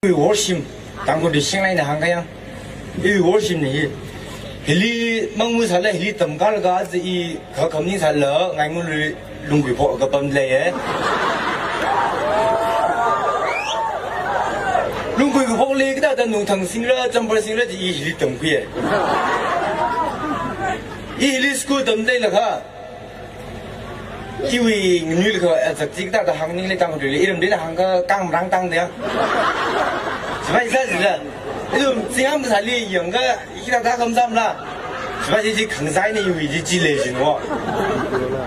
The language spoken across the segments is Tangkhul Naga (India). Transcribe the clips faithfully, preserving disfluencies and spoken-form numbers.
Iwui worship, Tangkhul Rishinlaina hāngkahai yang. Iwui worship na hi. Hili mangmu sāla, hili tamkalaga aja i kakhamning sāla, ngaimulu Lunggui phok kapam leiya. Lunggui phok lei kathāda nungthang singra, chambar singra chi i hili tamkhuiya. I hili school tamda leilakha. Iwui nganuilakha, eh, zakchi kathāda hāngning lei Tangkhul lei, iramli hāngkha kang marāng tangda ya. Sāpai sā jila. Ithum singham sāli yangkha, hikathāda khamzamla. Sāpai chi chi khangzaina iwui chi chi lei jin wo.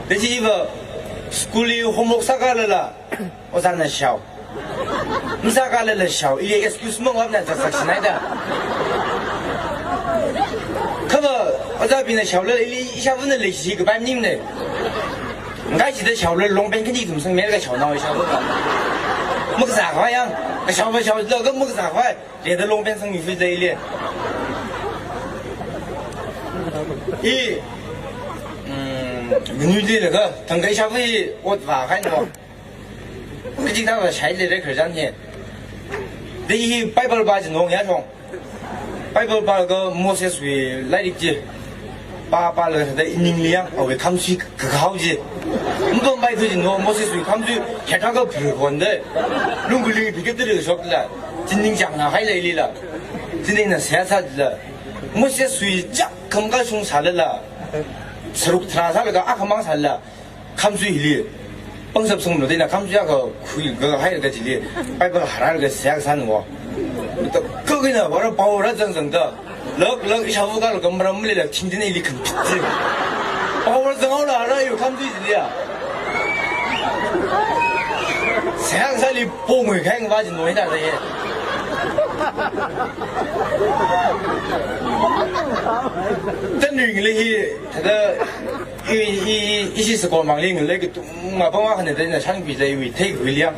Tachi iva school li homework sākalala, ojāna shao. Masākalala shao, ili excuse mangvapna zakzak shinaida. Khava, ojābingna shaolala ili ishāvana leishi kapai maningmana. Ngaishida shaola long pant khani ithum sangmeilaga shaonao ishāva. Makazākhavai yang, kashao shao laga makazākhavai. Leda long pant sangmi fui lei ili. I, mm, nganuililaga, thangkha ishāva i ot vākahaina. Kachikathā shai leira khararchan hi. Da i Bible pā jin wong ya shong. Bible pālaga Moseswui lairik chi. Pā pālaga thāda i ningli yang, awui khamsui kakahao chi. Mapam pai thu jin wong Moseswui khamsui, hethaka phurkhonda. Lunggui lingpi kathāda shokla. Chi ningchāngna hailei lila. Chi ningna seihā sāla. Moseswui chak kham kashung sālala. Sāruk tharā sālaga akhamang sāla. Khamsui hili. Pangshap sanglo dina khamsui akha khuikahailaga chili. Bible hārālaga seihā sāna wo. Takakina vāra power rāzangzangda. Lak lak ishāva kala kamram leila thingdin ili khanpit chi. Power zanghaola hārā iwui khamsui chili ya. Seihā sāli pongwui khaing vā jin noina da ye. Tanring lei hi, thāda I, i, i, ishi sākho mangli ngalei katonga pama khana da ina shangpi da iwui theikhui liang.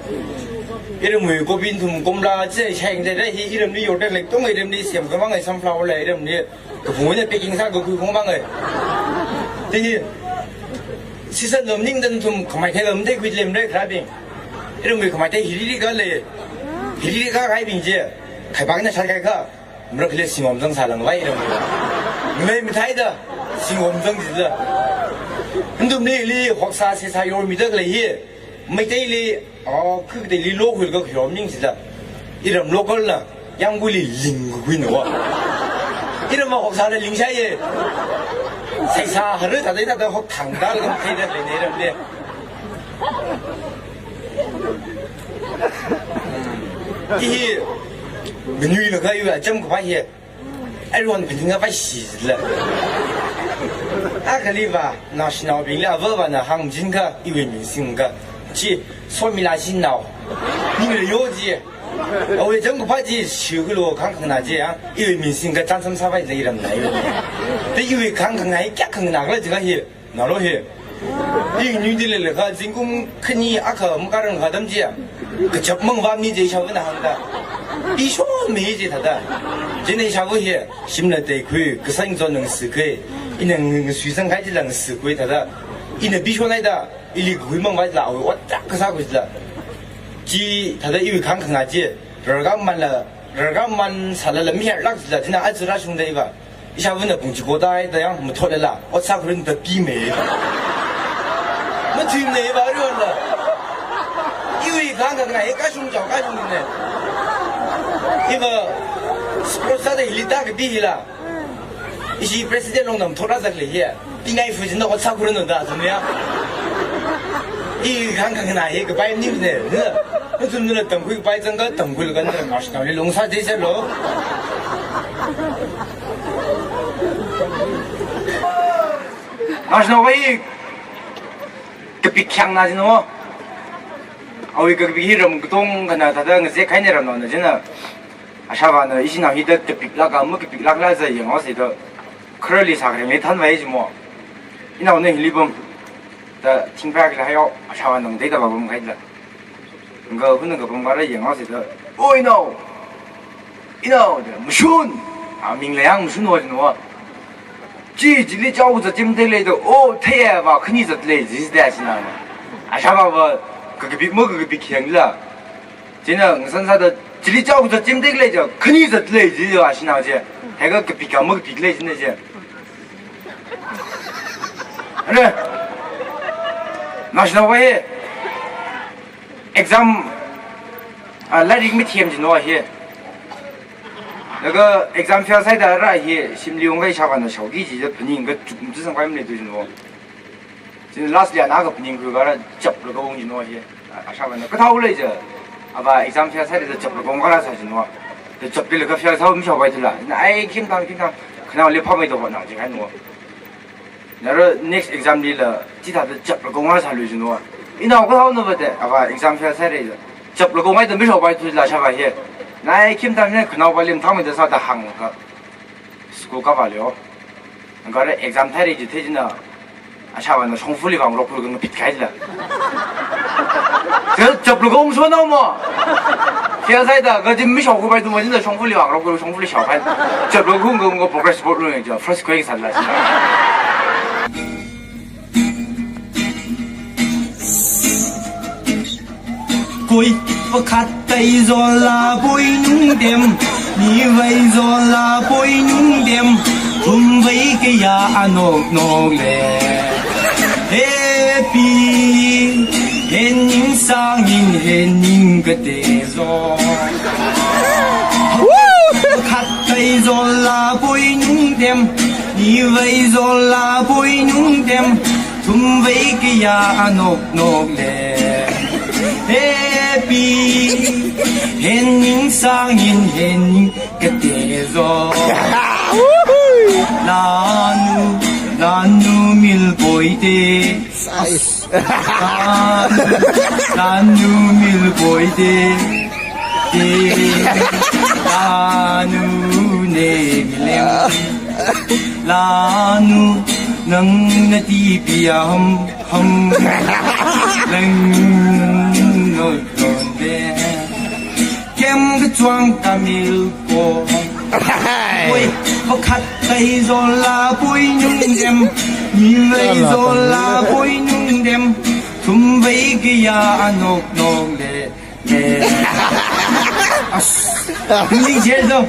Iramwui kopi nathum komla chi shaing da hi iramli yorda lei tong iramli semkhamang sunflower lei iramli kaphungna packing sā kakhui khamang ai. Te hi season lo maningda nathum khamai thei lo matheikhui lem lei kharābing. Iramwui khamai thei hiriri khalei. Hiriri khakahaibing chi. Khaipāna shalkahai kha. Mrak le singom zang sālangvai ram. Mei mithai da singom zang jila. Nathumli ili hoksā sesā yormida khalei hi. Meiteili, oh, khuiteili lokhuilaga yorming jila. Iram local la, Yangguili lingkhuina wa. Iram ma hoksāla lingshaiya. Sesā hara thāda thāda hok thangda laga theida lei iramli. Ihi, nganuilaga iwui acham kapai hi. Everyone phaninga pai shila. Akhali va, naoshinaobingli avāvana hāngchinga iwui ming singga. Chi, somila shinao. Ningla yo chi. Awui acham kapai chi, shikhulo khangkhangna chi, ah. Iwui ming singga chānsam sāpai lei ramna iwui. Te iwui khangkhangna hi, kayākha nganākhala jiakha hi. Nalo hi. Ingnui dili leikha zingkum khani akha makarang kha atam chi. Kachap mang vāmi je ishāvana hāngda. Bishon mi je thāda. Chieina ishāva hi. Shimla teikhui, kasang zon nang sikhui. Ina ng-, ngasui sangkahai chila ngasukhui thāda. Ina bishon haida. Ili khui mang vāla awui ot tak kasākhui la. Chi thāda iwui khangkhangna chi. Rarkhamanla, rarkhaman sālala miharlak la. Chieina aja rāshungda iva. Ishāvana pung chiko tāhaida yang mathotla, ot sākhuirumda pimei. Mathuimei ba rionla. Iwui khangkhangna hi kashung chao kashungna. Iva, sports sāda hili tākapi hila. Ishi president long nam thot rāzak lei hi. Pingai fu jin ot sākhuirumda zumya. I khangkhangna hi kapai maningmana. Nathumna tamkhui kapai zangkha tamkhuilaga na naoshinaoli lungsā jisālo. Naoshinao hi kapik khayāngna jino. Awui kapik hi ram katongkhana thāda ngazek kahaina ramnaona jina. Ashāvāna ishinao hithāda kapiklāka, makapiklākla za yanghaosa da. Khararli sākharing lei thanvai jimo. Inaona hili pam. Da thingphak la hayo, ashāvāna ngateida vāpamkahai la. Nga huna kapam vāra yanghaosa da. Oi inao! Inao da, mashun! A ming la yang mashun wa jino. Chi, chili chao za chim thei lei da, o, thei va, khani zat lei, jisda sina. Ashāvā va, kakapik ma kakapik khayāng la. Chieina ngasan sāda Chili chao kazat chi matheilei chi, khani zatlei chi, ashinao chi. Haiakha kapik ka makapiklei chi ne chi. Are. Naoshinao va hi. Exam, ah, lairik mathem chi no hi. Laga exam fail sāhaida rā hi, shimli ungkahai ishāvāna shaoki kaji chi phaningakha chukmajā sangpai maleithu chi no. Chi last li ana kaphaningkhui kharā chaplaga ung chi no hi. Ishāvāna kathālei chi. Avā exam fail sāhaida da chaplaga ung kharā sā chi no. Da chapli laga fail sā mashaopaithula. Na ai khim tam khim tam. Khanaoli phāmeida hotnao jikahai no. Nara next exam lila chithāda chaplaga ung sālu chi no. Inao kathāna va da, avā exam fail sāhaida. Chaplaga unghaida mashaopaithula ishāvā hi. Na ai khim tam ne khanaopa lim thangmeida sāda hāngakha. School kavālu. Ngara exam thāhaira chi thei china. Ishāvāna shongfali vāngaroklu kha ngapit kahaila. Chap, chaplaga ungsho nao mo. Fail sāhaida, kaji mashaokhuipaithu mo china shongfali vāngaroklu, shongfali shaopai. Chaplaga ung kha ung kha progress report lu yang chi, first khuisāla. Koi, pakhat tai zola poi nungdem, ni vai zola poi nungdem, thum vai kayā anok nok le. Happy, hening sangin hening kate zo. Pakhat tai zola poi nungdem, ni vai zola poi nungdem, thum vai kayā anok nok le. Happy, hening sangin hening kate zo. Lanu, lanu mil poi te. Lanu, lanu mil poi te. Te. Lanu ne milem. Lanu, nang nati pia ham. Ham leng no tonde. Kem kachuang kamil ko. Oi, pakhat tai zola poi nungdem. Ni vai zola poi nungdem. Thum vai kayā anok nok le. As. Ni je zo.